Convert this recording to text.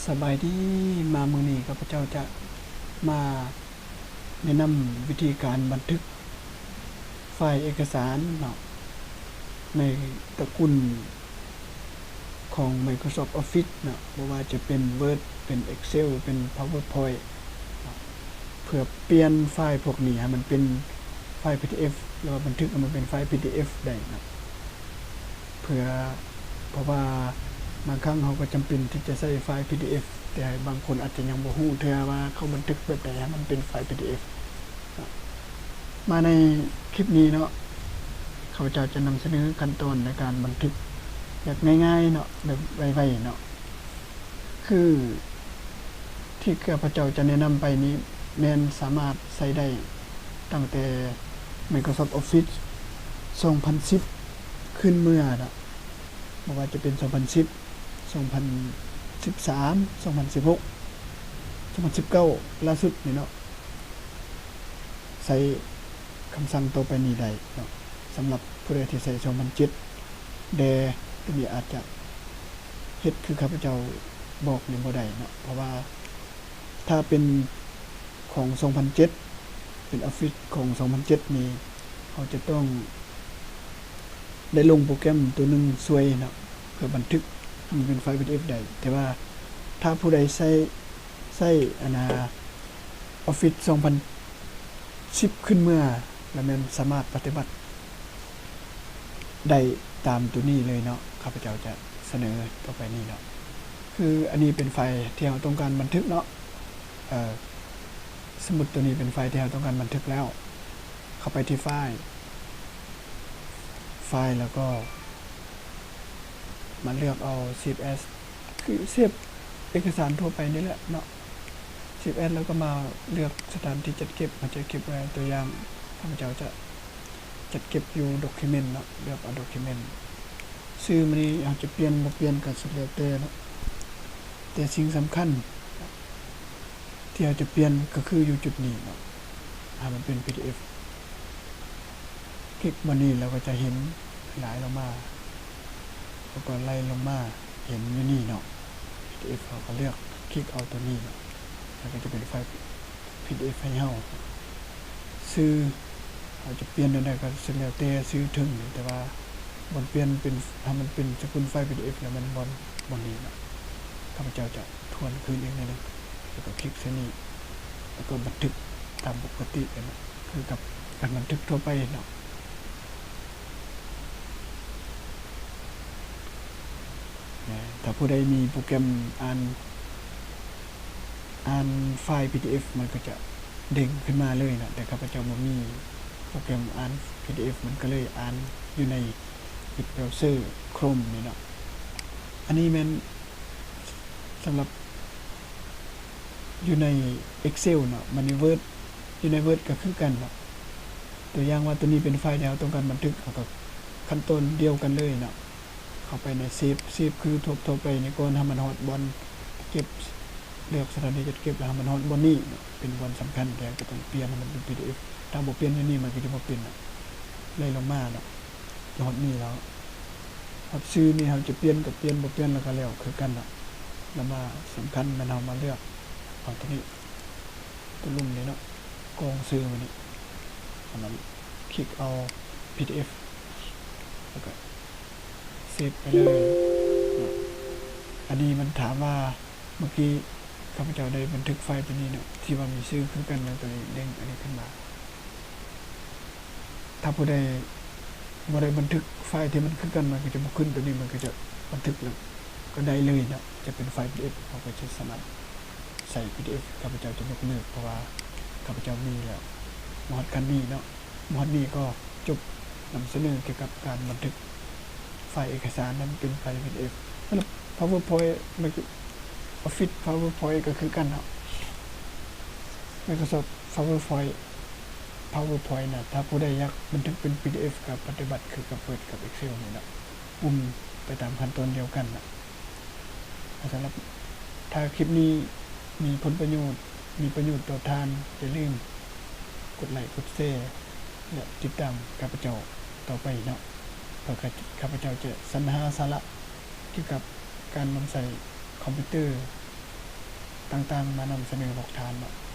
ສະບາຍດີ, ມາມື້ນີ້ຂ້າພະເຈົ້າຈະມາແນະນຳວິທີການບັນທຶກໄຟລ໌ເອກະສານເນາະ ໃນຕະກຸນຂອງ Microsoft Office ເນາະ, ບໍ່ວ່າຈະເປັນ Word ເປັນ Excel ເປັນ PowerPoint ເນາະ, ເພື່ອປ່ຽນໄຟລ໌ພວກນີ້ໃຫ້ມັນເປັນໄຟລ໌ PDF ຫຼືວ່າບັນທຶກໃຫ້ມັນເປັນໄຟລ໌ PDF ໄດ້ເນາະ. ເພື່ອ ເພາະວ່າບາງຄັ້ງເຮົາກໍຈຳເປັນທີ່ຈະໃຊ້ໄຟລ໌ PDF ແຕ່ບາງຄົນອາດຈະຍັງບໍ່ຮູ້ເທື່ອວ່າເຂົາບັນທຶກແບບໃດໃຫ້ມັນເປັນໄຟລ໌ PDF ເນາະ. ມາໃນຄລິບນີ້ເນາະ ຂ້າພະເຈົ້າຈະນຳສະເໜີຂັ້ນຕອນໃນການບັນທຶກແບບງ່າຍໆເນາະ ແບບໄວໆເນາະ. ຄືທີ່ຂ້າພະເຈົ້າຈະແນະນຳໄປນີ້ແມ່ນສາມາດໃຊ້ໄດ້ຕັ້ງແຕ່ Microsoft Office ສອງພັນສິບຂຶ້ນເມືອເນາະ, ບໍ່ວ່າຈະເປັນສອງພັນສິບ ສອງພັນສິບສາມ ສອງພັນສິບຫົກ ສອງພັນສິບເກົ້າ ລ່າສຸດນີ້ເນາະ. ໃຊ້ຄຳສັ່ງຕໍ່ໄປນີ້ໄດ້ເນາະ. ສຳລັບຜູ້ໃດທີ່ໃຊ້ສອງພັນເຈັດແດ່ ຕົວນີ້ອາດຈະເຮັດຄືຂ້າພະເຈົ້າບອກນີ້ບໍ່ໄດ້ເນາະ, ເພາະວ່າຖ້າເປັນຂອງສອງພັນເຈັດ ເປັນ Office ຂອງສອງພັນເຈັດນີ້ ເຮົາຈະຕ້ອງ ໄດ້ລົງໂປຣແກຣມຕົວໜຶ່ງຊ່ວຍເນາະ ເພື່ອບັນທຶກໃຫ້ມັນເປັນໄຟລ໌ PDF ໄດ້. ແຕ່ວ່າຖ້າຜູ້ໃດໃຊ້ ໃຊ້ອັນນ່າ Office ສອງພັນສິບຂຶ້ນເມືອ ລະແມ່ນສາມາດປະຕິບັດໄດ້ຕາມຕົວນີ້ເລີຍເນາະ. ຂ້າພະເຈົ້າຈະສະເໜີຕໍ່ໄປນີ້ເນາະ. ຄືອັນນີ້ເປັນໄຟລ໌ທີ່ເຮົາຕ້ອງການບັນທຶກເນາະ. ເອີ ສົມມຸດຕົວນີ້ເປັນໄຟລ໌ທີ່ເຮົາຕ້ອງການບັນທຶກແລ້ວ, ເຂົ້າໄປທີ່ໄຟລ໌ ໄຟລ໌ ແລ້ວກໍມາເລືອກເອົາ Save As ຄື Save ເອກະສານທົ່ວໄປນີ້ແຫຼະເນາະ. Save As ແລ້ວກໍມາເລືອກສະຖານທີ່ຈັດເກັບ ເຮົາຈະເກັບໄວ້. ຕົວຢ່າງ ຂ້າພະເຈົ້າຈະຈັດເກັບຢູ່ Document ເນາະ, ເລືອກເອົາ Document. ຊື່ມັນນີ້ເຮົາຈະປ່ຽນບໍ່ປ່ຽນກໍສຸດແລ້ວແຕ່ເນາະ, ແຕ່ສິ່ງສຳຄັນ ທີ່ເຮົາຈະປ່ຽນກໍຄືຢູ່ຈຸດນີ້ເນາະ, ໃຫ້ມັນເປັນ PDF. ຄລິກບ່ອນນີ້ແລ້ວກໍຈະເຫັນຫຼາຍລົງມາ, ແລ້ວກໍໄລ່ລົງມາເຫັນຢູ່ນີ້ເນາະ, PDF. ເຮົາກໍເລືອກຄລິກເອົາຕົວນີ້ເນາະ, ແລ້ວກໍຈະເປັນໄຟລ໌ PDF ໃຫ້ເຮົາ. ຊື່ເຮົາຈະປ່ຽນແນວໃດກໍສຸດແລ້ວແຕ່, ຊື່ເທິງນີ້, ແຕ່ວ່າບ່ອນປ່ຽນເປັນ ໃຫ້ມັນເປັນສະກຸນໄຟລ໌ PDF ແລ້ວແມ່ນບ່ອນ ບ່ອນນີ້ເນາະ. ຂ້າພະເຈົ້າຈະ ທວນຄືນອີກໜ້ອຍໜຶ່ງ ແລ້ວກໍຄລິກໃສ່ນີ້ ແລ້ວກໍບັນທຶກຕາມປົກກະຕິເນາະ, ຄືກັບການບັນທຶກທົ່ວໄປເນາະ. ແມ່ນ ຖ້າຜູ້ໃດມີໂປຣແກຣມອ່ານ ອ່ານໄຟລ໌ PDF ມັນກໍຈະເດ້ງຂຶ້ນມາເລີຍເນາະ, ແຕ່ຂ້າພະເຈົ້າບໍ່ມີໂປຣແກຣມອ່ານ PDF ມັນກໍເລີຍອ່ານຢູ່ໃນ Web Browser Chrome ນີ້ເນາະ. ອັນນີ້ແມ່ນ ສຳລັບຢູ່ໃນ Excel ເນາະ, ບັດນີ້ Word ຢູ່ໃນ Word ກໍຄືກັນເນາະ. ຕົວຢ່າງວ່າຕົວນີ້ເປັນໄຟລ໌ທີ່ເຮົາຕ້ອງການບັນທຶກ, ເຮົາກໍຂັ້ນຕອນດຽວກັນເລີຍເນາະ, ເຂົ້າໄປໃນ Save, Save ຄືທົ່ວໆໄປນີ້ກ່ອນ, ໃຫ້ມັນຮອດບ່ອນເກັບ, ເລືອກສະຖານທີ່ຈັດເກັບ ແລ້ວໃຫ້ມັນຮອດບ່ອນນີ້ເນາະ, ເປັນບ່ອນສຳຄັນທີ່ເຮົາຈະຕ້ອງປ່ຽນໃຫ້ມັນເປັນ PDF. ຖ້າບໍ່ປ່ຽນຢູ່ນີ້ ມັນກໍຈະບໍ່ເປັນເນາະ, ໄລ່ລົງມາເນາະ. ຈະຮອດນີ້ແລ້ວ ຮອດຊື່ນີ້ ເຮົາຈະປ່ຽນກໍປ່ຽນ ບໍ່ປ່ຽນແລ້ວກໍແລ້ວຄືກັນເນາະ. ແລ້ວມາສຳຄັນແມ່ນເຮົາມາເລືອກເອົາຕົວນີ້ ຕົວລຸ່ມນີ້ເນາະ, ກ່ອງຊື່ມັນນີ້ ເຮົາມາຄລິກເອົາ PDF ແລ້ວກໍເຊບໄປເລີຍເນາະ. ອັນນີ້ມັນຖາມວ່າ ເມື່ອກີ້ຂ້າພະເຈົ້າໄດ້ບັນທຶກໄຟລ໌ຕົວນີ້ເນາະ ທີ່ວ່າມີຊື່ຄືກັນເນາະ, ຕົວນີ້ເດ້ງອັນນີ້ຂຶ້ນມາ. ຖ້າຜູ້ໃດບໍ່ໄດ້ບັນທຶກໄຟລ໌ທີ່ມັນຄືກັນ ມັນກໍຈະບໍ່ຂຶ້ນ, ຕົວນີ້ມັນກໍຈະບັນທຶກແລ້ວກໍໄດ້ເລີຍເນາະ, ຈະເປັນໄຟລ໌ PDF. ເຮົາກໍຈະສາມາດໃຊ້ PDF. ຂ້າພະເຈົ້າຈະຍົກເລີກ ເພາະວ່າຂ້າພະເຈົ້າມີແລ້ວ. ມາຮອດຂັ້ນນີ້ເນາະ, ມາຮອດນີ້ກໍຈົບນຳສະເໜີກ່ຽວກັບການບັນທຶກ ໄຟລ໌ເອກະສານນັ້ນເປັນໄຟລ໌ PDF. ສຳລັບ PowerPoint ມັນ Office PowerPoint ກໍຄືກັນເນາະ, Microsoft PowerPoint, PowerPoint ນະ, ຖ້າຜູ້ໃດຢາກບັນທຶກເປັນ PDF ກໍປະຕິບັດຄືກັບ Word ກັບ Excel ນີ້ແຫຼະ, ປຸ່ມໄປຕາມຂັ້ນຕອນດຽວກັນນະ. ສຳລັບ ຖ້າຄລິບນີ້ມີຜົນປະໂຫຍດ, ມີປະໂຫຍດຕໍ່ທ່ານ, ຢ່າລືມກົດໄລ, ກົດແຊ ແລະ ຕິດຕາມຂ້າພະເຈົ້າຕໍ່ໄປເນາະ, ເພື່ອຂ້າພະເຈົ້າຈະສັນຫາສາລະກ່ຽວກັບການນຳໃຊ້ຄອມພິວເຕີ ຕ່າງໆມານຳສະເໜີພວກທ່ານເນາະ.